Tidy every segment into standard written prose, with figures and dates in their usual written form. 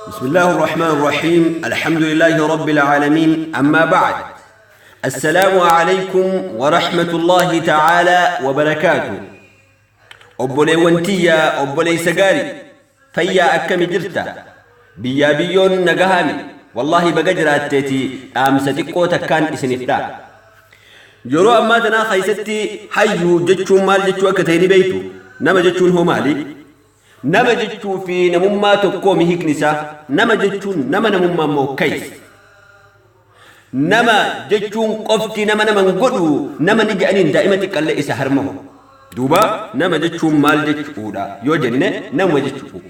بسم الله الرحمن الرحيم. الحمد لله رب العالمين. أما بعد، السلام عليكم ورحمة الله تعالى وبركاته. Obboleewwan tiyya, obboleessa gaarii, fayyaa akkami jirta? Biyyaa biyyoon nagahami? Wallaahi baga jiraatteeti. Dhaamsa xiqqoo takkaan isiniif dha. Yeroo ammaa tanaa keessatti hayyuu jechuun maal jechuu akka ta'e ni beektu? Nama jechuun hoo maali? Nama jechuu fi namummaa tokkoo mi hiikni isaa? Nama jechuun nama, namummaa immoo kayis. Nama jechuun qofti nama naman godhu. Nama ni je'aniin daa'ima xiqqallee isa harmahu. Duuba nama jechuun maal jechuudha yoo jenne, nama jechuu,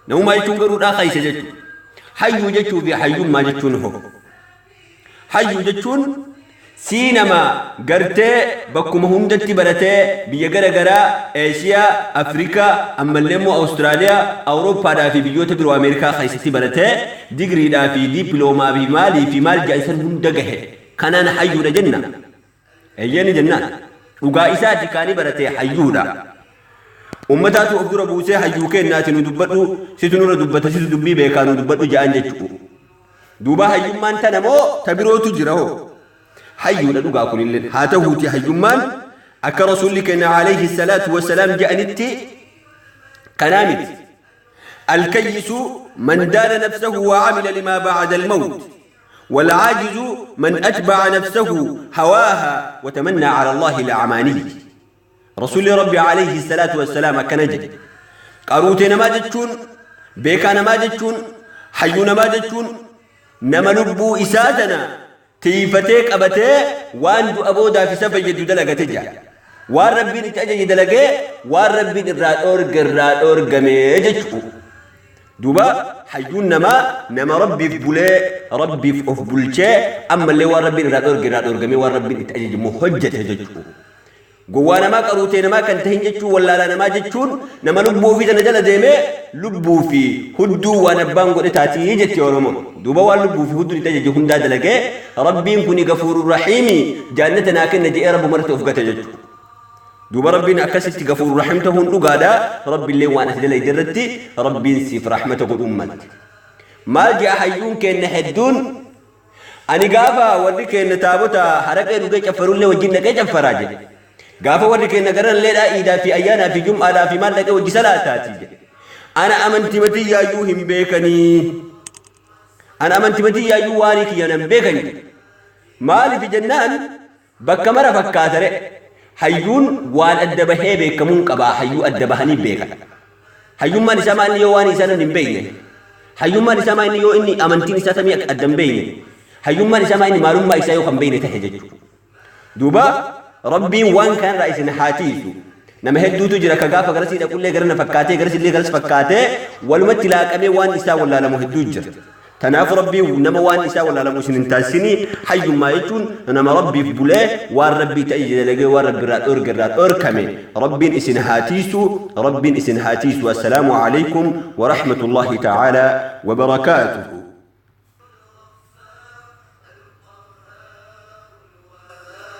namummaa jechuun garuudhaa kaysa jechuu. Hayyuu jechuu fi hayyummaa jechuun hoo? Hayyuu jechuun sii nama gartee bakkuma hundatti baratee, biyya gara garaa, Eeshiyaa, Afrikaa, ammallee immoo Awustiraaliyaa, Awurooppaadhaa fi biyyoota biroo, Ameerikaa keessatti baratee, digriidhaa fi diipiloomaa fi maalii fi maal jedhan san hunda gahe kanaan hayyuudha jenna. Eeyyeeni jennaan. Dhugaa isaati, kaanii baratee hayyuudha. Ummataatu of dura buusee, "Hayyuu kennaati, nu dubbadhu, situ nurra dubbata, situ dubbii beekaa, nu dubbadhu," jedhan jechuudha. Duuba hayyummaan tana moo ta birootu jira hoo? Hayyuudha dhugaa kunillee haa ta'uuti, hayyummaan akka Rasuulli keenya عليه الصلاة والسلام jedhanitti kanaa miti. الكيس من دان نفسه وعمل لما بعد الموت، والعاجز من أتبع نفسه هواها وتمنى على الله الأماني. رسول ربي عليه الصلاة والسلام akkana jedhe. Qaruutee namaa jechuun, beekaa namaa jechuun, hayyuu namaa jechuun, nama lubbuu isaa tana tiifatee qabatee waan du'a boodaaf isa fayyadu dalagate jira. Waan Rabbiin itti ajaje dalagee, waan Rabbiin irraa dhoorge irraa dhoorgamee jechuudha. Duuba hayyuun namaa nama Rabbiif bulee, Rabbiif of bulchee, ammallee waan Rabbiin irraa dhoorge irraa dhoorgamee, waan Rabbiin itti ajaje immoo hojjete jechuudha. Gowwaa namaa, qaruutee namaa kan tahin jechuun, wallaalaa namaa jechuun, nama lubbuu ofii tana jala deemee, lubbuu fi hudduu waan abbaan godhe taatii jetti Oromoon. Duuba waan lubbuu fi hudduun itti ajaje hundaa dalagee, "Rabbiin kuni gafuurur rahiimi, jaannata naa kenna," jedhee Rabbu marti of gate jechuudha. Duuba Rabbiin akkasitti gafuurur rahiim ta'uun dhugaadha. Rabbiillee waan ati dalagde irratti Rabbiin siif rahmata godhuun malte. Maal jedha hayyuun keenya hedduun? "Ani gaafa warri keenya taabota haraqee dhugee caffarullee wajjin dhaqee caffaraa," jedhe. "Gaafa warri keenya garanilleedhaa iidaa fi ayyaanaa fi jum'aadhaa fi maal dhaqee hojii salaataati," jedhe. "Ana amantii matiyyaayyuu hin beekanii. Ana amantii matiyyaayyuu waan kiyya nan beekan," jedhe. Maaliif jennaan, bakka mara fakkaatare. Hayyuun waan adda bahee beekamuun qabaa, hayyuu adda bahanii beekan. Hayyummaan isaa maal yoo waan isaa hin beekne? Hayyummaan isaa maal yoo inni amantiin isaa tamii adda hin beekne? Hayyummaan isaa maal maalummaa isaa yoo kan beekne tahe jechuudha. Duuba Rabbiin waan kanarraa isin haa tiisu. Nama hedduutu jira ka gaafa garasii dhaqullee gara na fakkaatee, garasillee garas fakkaatee, walumatti laaqamee waan isaa wallaalamu hedduu jira. Kanaaf Rabbiin nama waan isaa wallaalamu isin hin taasisini. Hayyummaa jechuun nama Rabbiif bulee, waan Rabbii ta'e dalagee, waan Rabbi irraa dhoorge irraa dhoorkame. Rabbiin isin haa tiisu, Rabbiin isin haa tiisu. السلام عليكم ورحمة الله تعالى وبركاته.